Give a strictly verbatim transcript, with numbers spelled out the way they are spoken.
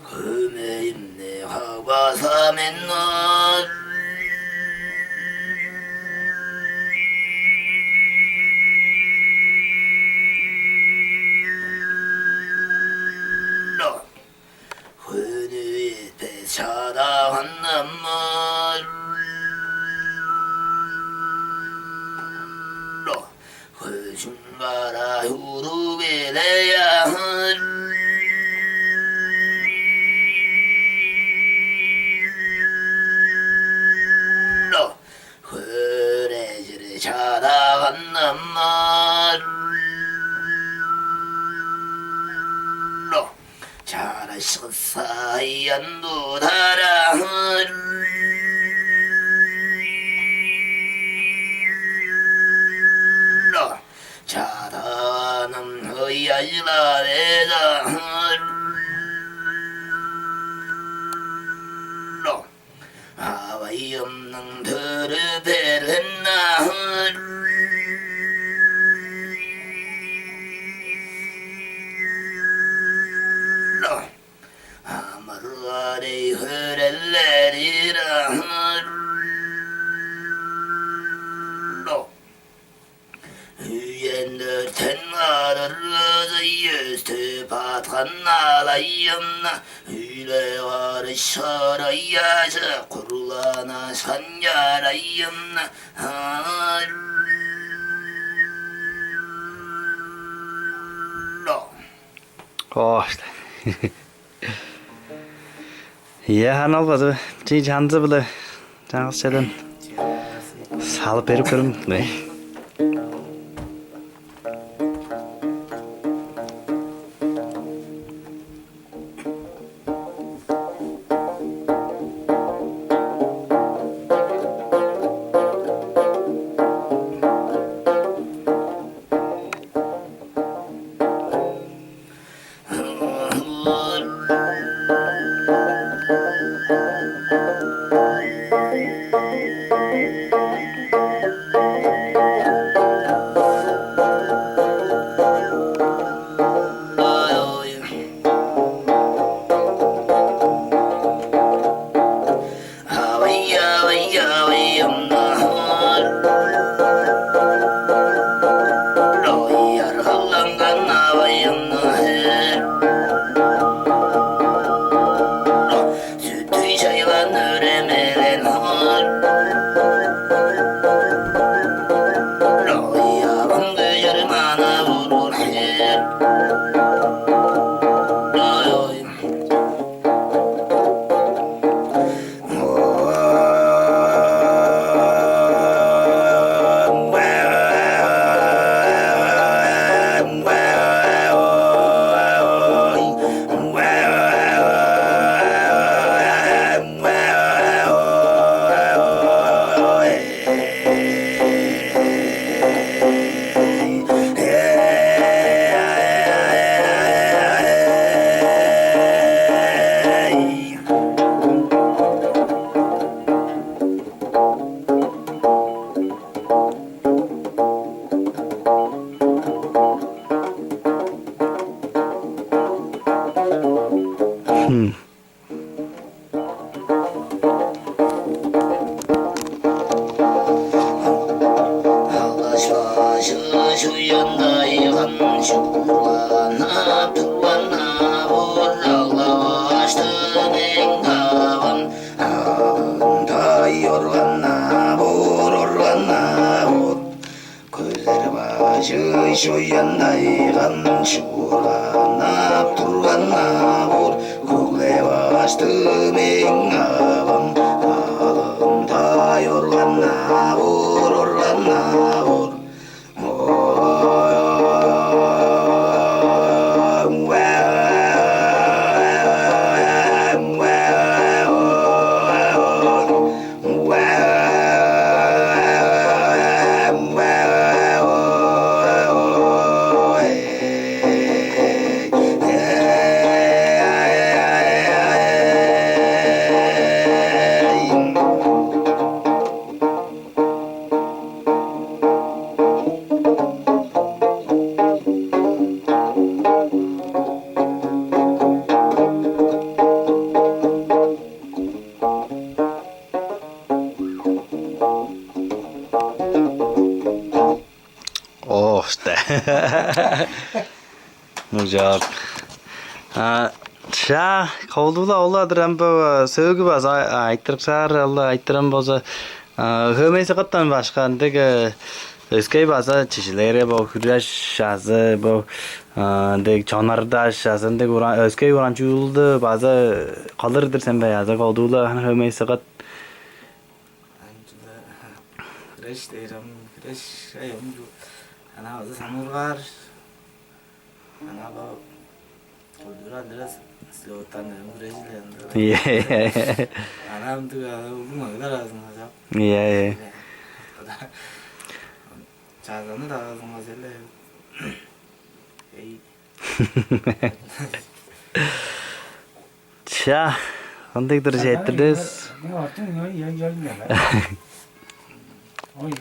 Көмейимни хаваса мен ор. Хүнү эпес чадаганнамар. Көзүң кара уруг эле-яар. Хөрежир чадаганнамар. Чарышкы саян тударар. Чадааным хыяйла безар. Авайымның төрү берген-даа. Амырган-ай, хөрелдерир. Үен-дөртен кадыр кызы өстүп аткан алайымны, үйле-барыш шырай-ажы курланышкан чарайымны. Оо, иште. Ийе, харын ол база чии чанзы-биле чаңгыс чеден салып берип көрүңүн. Авай, авай, авай, ымнаар. Ой, аргаланган авай, ымнаар. Сүттү чайлан өремелен хаар. Ой, авам көжүр мана ургур хер. Ой, ой. Алгаш башы чуяндайган чугурланып турган-на боор, алгаш башты мең авам, алындай орган-на боор, орган-на боор. Көзер бажы чуяндайган, чугурланып турган-на боор, көгле башты мең авам, алындай орган-на боор, орган-на боор. Ужак. А, ча, колдула ол адыр ам бо сөөгү база айтырыксаар ол айтырам болза, хөөмей сыкыттан башка ындыг өскей база чижилере бо хүреш азы бо ындыг чонардаш азы ындыг уран өскей уран чуулду база кылыр-дыр сен бе азы колдула хөөмей сыкыт. Ынчада хреш дээр ам, хреш ай ам чу. Ана база сануулгаар. Ана бо культура андырас слёттан ам хреш ле андыр. Ие. Ана ам туга улуң магдар азынга жап. Ие, ие. Чазаны да азынга селе. Эй. Ча, ындыг-дыр четтирдис. Ой,